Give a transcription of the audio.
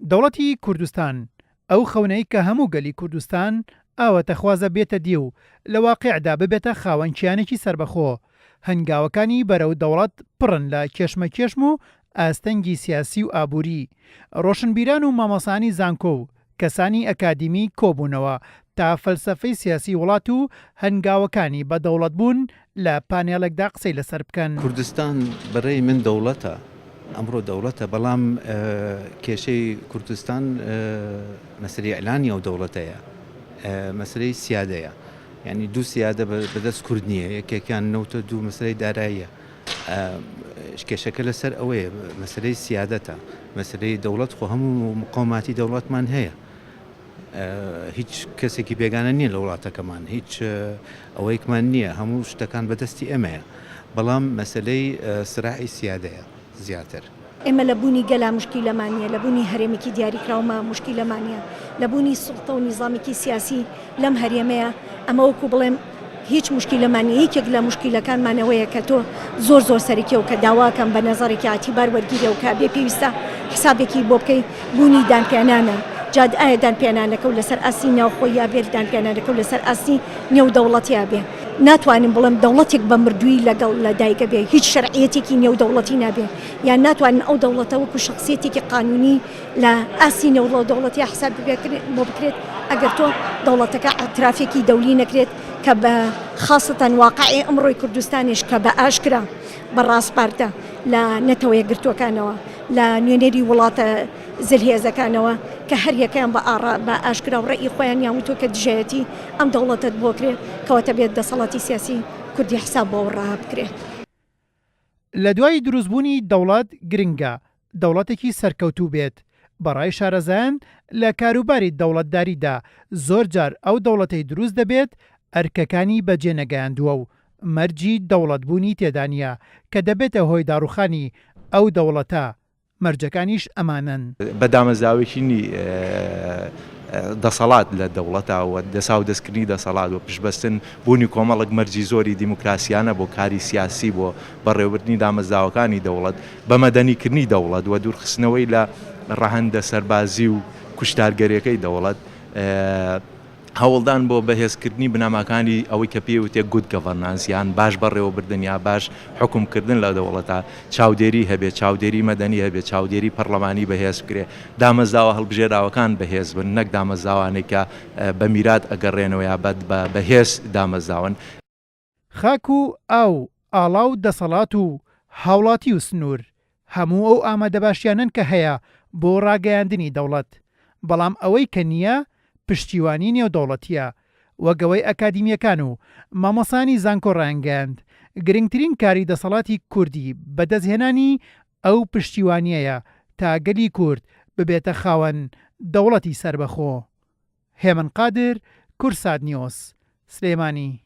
دەوڵەتی کوردستان، ئەو خەونەی کە هەموو گەلی کوردستان ئاواتەخوازە بێتە دی و لە واقیعدا ببێتە خاوەن کیانێکی سەربەخۆ، هەنگاوەکانی بەرەو دەوڵەت پڕن لە کێشمەکێشم و ئاستەنگی سیاسی و ئابووری. ڕۆشنبیران و مامۆستایانی زانکۆ و کەسانی ئەکادیمی کۆبوونەوە تا فەلسەفەی سیاسی وڵات و هەنگاوەکانی بە دەوڵەتبوون لە پانێڵێکدا قسەی لەسەر بکەن. کوردستان بە رەئی من دەوڵەتە، ئەمڕۆ دەوڵەتە، بەڵام کێشەی کوردستان مەسەلەی ئیعلانی ئەو دەوڵەتەیە، مەسەلەی سیادەیە. یانی دوو سیادە بەدەست کورد نییە، یەکێکیان نەوتە، دوو مەسەلەی داراییە. کێشەکە لەسەر ئەوەیە مەسەلەی سیادەتە، مەسەلەی دەوڵەت خۆ هەموو مقاوماتی دەوڵەتمان هەیە. هیچ کەسێکی بێگانە نییە لە وڵاتەکەمان، هیچ ئەوەیەکمان نییە، هەموو شتەکان بەدەستی ئێمەیە، بەڵام مەسەلەی سراعی سیادەیە زیاتر. ئێمە لە بوونی گەلا موشکیلەمان نییە، لە بوونی هەرێمێکی دیاریکراوما موشکیلەمان نییە، لە بوونی سوڵتە و نیزامێکی سیاسی لەم هەرێمەیە، ئەمە وەکوو بڵێم هیچ موشکیلەمان نییە، یەکێک لە موشکیلەکانمان ئەوەیە کە تۆ زۆر زۆر سەرەکیە و کە داواکەم بە نەزەڕێکی ئیعتیبار وەرگیرێ و کە بێ پێویستە حسابێکی بۆ بکەی بوونی دانپیانانە، جا ئایا دانپیانانەکە و لەسەر ئاستی ناوخۆییا بێت دانپیانانەکە و لەسەر ئاستی نێودەوڵەتیا بێ. ناتوانم بڵێم دەوڵەتێک بە مردوویی لەگەڵ لە دایکە بێ هیچ شەرعیەتێکی نێودەوڵەتی نابێ یان ناتوانن ئەو دەوڵەتە وەکو شەخسیەتێکی قانونی لە ئاستی نێودەوڵەتیا حساب بۆ بکرێت ئەگەر تۆ دەوڵەتەکە ئیعترافێکی دەولی نەکرێت کە بە خاسەتەن واقعی ئەمڕۆی کوردستانیش کە بە ئاشکرا بە ڕاسپاردە لە نەتەوە یەکگرتووەکانەوە لە نوێنەری وڵاتە زلهێزەکانەوە کە هەر یەکەیان بە ئاڕا بە ئاشکرا و ڕەئی خۆیانیان وتووە کە دژایەتی ئەم دەوڵەتەت بۆ کرێ کەواتە بێت دەسەڵاتی سیاسی کوردی حساب بۆ ئەو ڕاهە بکرێ. لە دوای دروستبوونی دەوڵەت گرنگە دەوڵەتێکی سەرکەوتوو بێت، بە ڕای شارەزایان لە کاروباری دەوڵەتداریدا زۆر جار ئەو دەوڵەتەی دروست دەبێت ئەرکەکانی بەجێ نەگەیاندووە و مەرجی دەوڵەتبوونی تێدا نییە کە دەبێتە هۆی داڕوخانی ئەو دەوڵەتە مەرجەکانیش ئەمانەن. بە دامەزراوەیی دەسەڵات لە دەوڵەتا و دەساودەستکردنی دەسەڵات و پشتبەستن بوونی کۆمەڵێک مەرجی زۆری دیموکراسیانە بۆ کاری سیاسی بۆ بەڕێوەبردنی دامەزراوەکانی دەوڵەت، بە مەدەنیکردنی دەوڵەت و دوورخستنەوەی لە ڕەهەندە سەربازی و کوشتارگەریەکەی دەوڵەت. هەوڵدان بۆ بەهێزکردنی بنەماکانی ئەوەی کە پێی وتێ good governance یان باش بەڕێوەبردن یا باش حوکمکردن لە دەوڵەتا، چاودێری هەبێ، چاودێری مەدەنی هەبێ، چاودێری پەڕلەمانی بەهێز بکرێ، دامەزراوە هەڵبژێراوەکان بەهێز بن نەک دامەزراوانەی کە بە میرات ئەگەڕێنەوە یا بە بەهێز دامەزراون. خاک و ئاو و ئاڵا و دەسەڵات و هاوڵاتی و سنوور، هەموو ئەو ئامادەباشیانەن کە هەیە بۆ ڕاگەیاندنی دەوڵەت، بەڵام ئەوەی کە نییە پشتیوانی نێودەوڵەتییە، وەک ئەوەی ئەکادیمییەکان و مامۆستایانی زانکۆ ڕایانگەیاند، گرنگترین کاری دەسەڵاتی کوردی بەدەستهێنانی ئەو پشتیوانییەیە تا گەلی کورد ببێتە خاوەن دەوڵەتی سەربەخۆ. هێمن قادر، کوردسات نیوز، سلێمانی.